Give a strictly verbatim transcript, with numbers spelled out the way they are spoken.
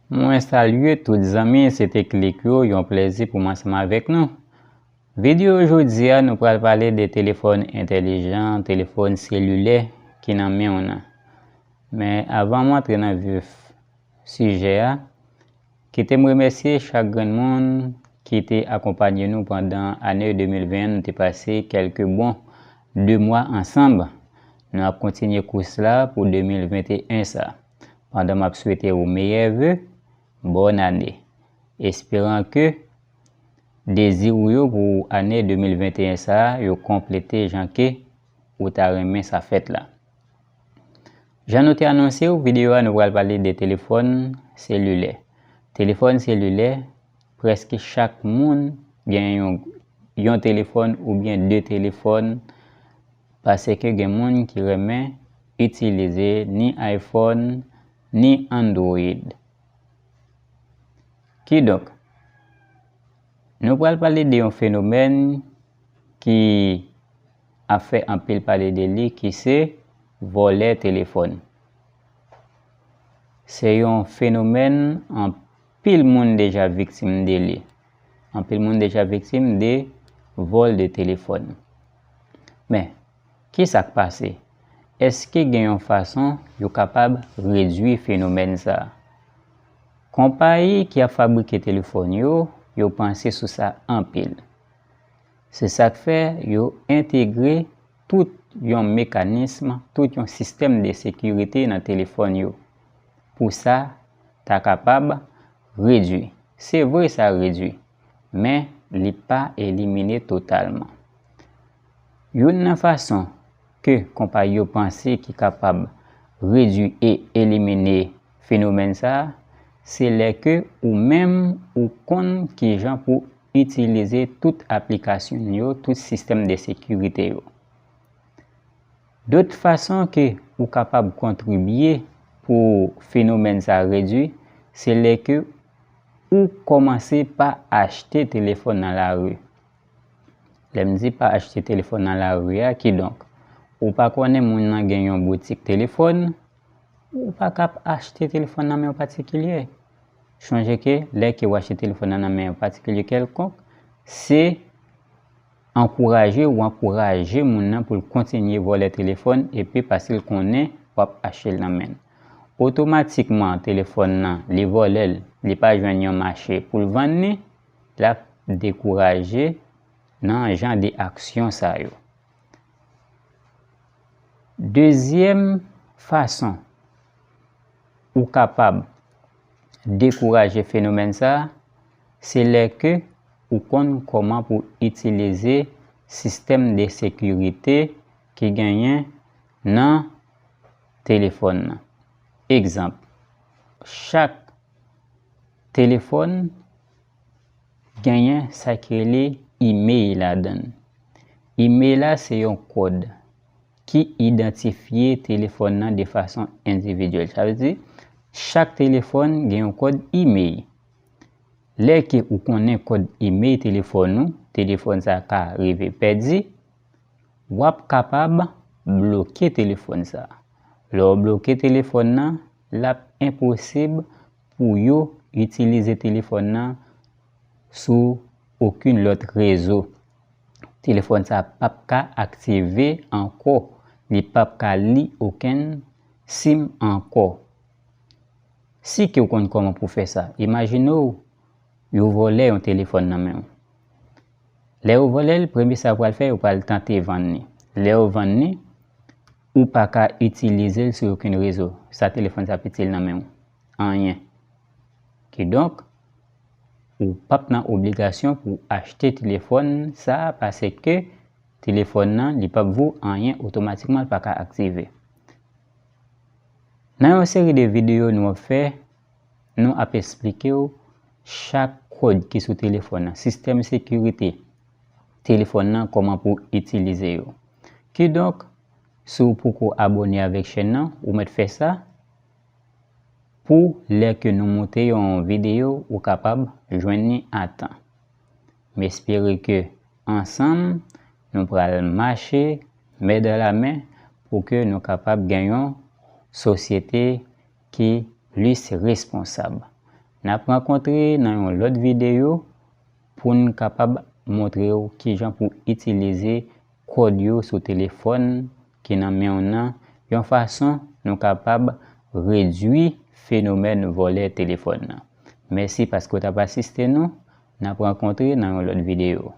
Mwen salye tout zanmi, se te Klik yo, yon plèzi pou mwen ansanm avèk nou. Videyo jodi a, nou pral pale de telefòn entèlijan, telefòn selilè ki nan men w nan. Men avan mwen antre nan vif sijè a, kite m remèsye chak grenn moun ki te akonpanye nou pandan ane de mil ven an. Nou te pase kèlke bon de mwa ansanm. Nou ap kontinye kous la pou de mil venteyen sa. Pandan m ap swete w meyè ve, bòn ane. Esperan ke dezi w yo pou ane de mil venteyen sa a, yo konplete jan ke ou ta renmen sa fèt la. Jan nou te anonse w, videyo a nou pral pale de telefòn selilè. Telefòn selilè, prèske chak moun gen yon, yon telefòn oubyen de telefòn, paske gen moun ki renmen itilize ni iPhone, ni Android. Kidonk, nou pral pale de yon fenomèn ki ap fè anpil pale de li, ki se vòlè telefòn. Se yon fenomèn anpil moun deja viktim de li. Anpil moun deja viktim de vòl de telefòn. Men, kisa k pase? Èske gen yon fason yo kapab redui fenomèn sa a? Konpayi ki ap fabrike telefòn yo, yo panse sou sa anpil. Se sa k fè yo entegre tout yon mekanism, tout yon sistèm de sekirite nan telefòn yo. Pou sa ta kapab redui. Se vre sa redui, men li pa elimine totalman. Youn nan fason ke konpayi yo panse ki kapab redui e elimine fenomèn sa a, se lè ke ou menm ou konn kijan pou itilize tout aplikasyon yo, tout sistèm de sekirite yo. Dòt fason ke ou kapab kontribye pou fenomèn sa a redui, se lè ke ou kòmanse pa achte telefòn nan lari. Lè m di pa achte telefòn nan lari a, kidonk, ou pa konnen moun nan gen yon boutik telefòn, ou pa ka ap achte telefòn nan men yon patikilye. Chonje ke lè ke w achte telefòn nan nan men yon patikilye kèlkonk, se ankouraje ou ankouraje moun nan pou l kontinye vòlè telefòn epi paske l konnen w ap achte l nan men l. Otomatikman, telefòn nan, li vòlè l, li pa jwenn yon mache pou l vann li, l ap dekouraje nan jan de aksyon sa yo. Dezyèm fason ou kapab dekouraje fenomèn sa a, se lè ke ou konn kòman pou itilize sistèm de sekirite ki genyen nan telefòn nan. Egzanp, chak telefòn genyen sa ki rele imèy ladan l. Imèy la se yon kòd ki idantifye telefòn nan de fason endividyèl. Sa vle di, chak telefòn gen yon kòd imèy. Lè ke ou konnen kòd imèy telefòn ou, telefòn sa ka rive pèdi, w ap kapab bloke telefòn sa. Lè w bloke telefòn nan, l ap enposib pou yo itilize telefòn nan sou okenn lòt rezo. Telefòn sa p ap ka aktive ankò, li p ap ka li okenn sim ankò. Si ke w konn kòman pou fè sa, imajine w, yo vòlè yon telefòn nan men w. Lè yo vòlè l, premye sa yo pral fè, yo pral tante vann li. Lè yo vann li, ou pa ka itilize l sou okenn rezo. Sa telefòn sa ap itil nan men w? Anyen. Kidonk, ou p ap nan obligasyon pou achte telefòn sa, paske telefòn nan, li p ap vo anyen, otomatikman l pa ka aktive. Nan yon seri de videyo nou ap fè, nou ap esplike w chak kòd ki sou telefòn nan, sistèm sekirite telefòn nan, kòman pou itilize yo. Kidonk, si w poko abòne avèk chèn nan, ou mèt fè sa pou lè ke nou monte yon videyo, ou kapab jwenn li a tan. M espere ke ansanm, nou pral mache men dan la men pou ke nou kapab gen yon sosyete ki plis responsab. N ap rankontre nan yon lòt videyo pou n kapab montre w kijan pou itilize kòd yo sou telefòn ki nan men w nan yon fason nou kapab redui fenomèn vòlè telefòn nan. Mèsi paske w t ap asiste nou. N ap rankontre nan yon lòt videyo.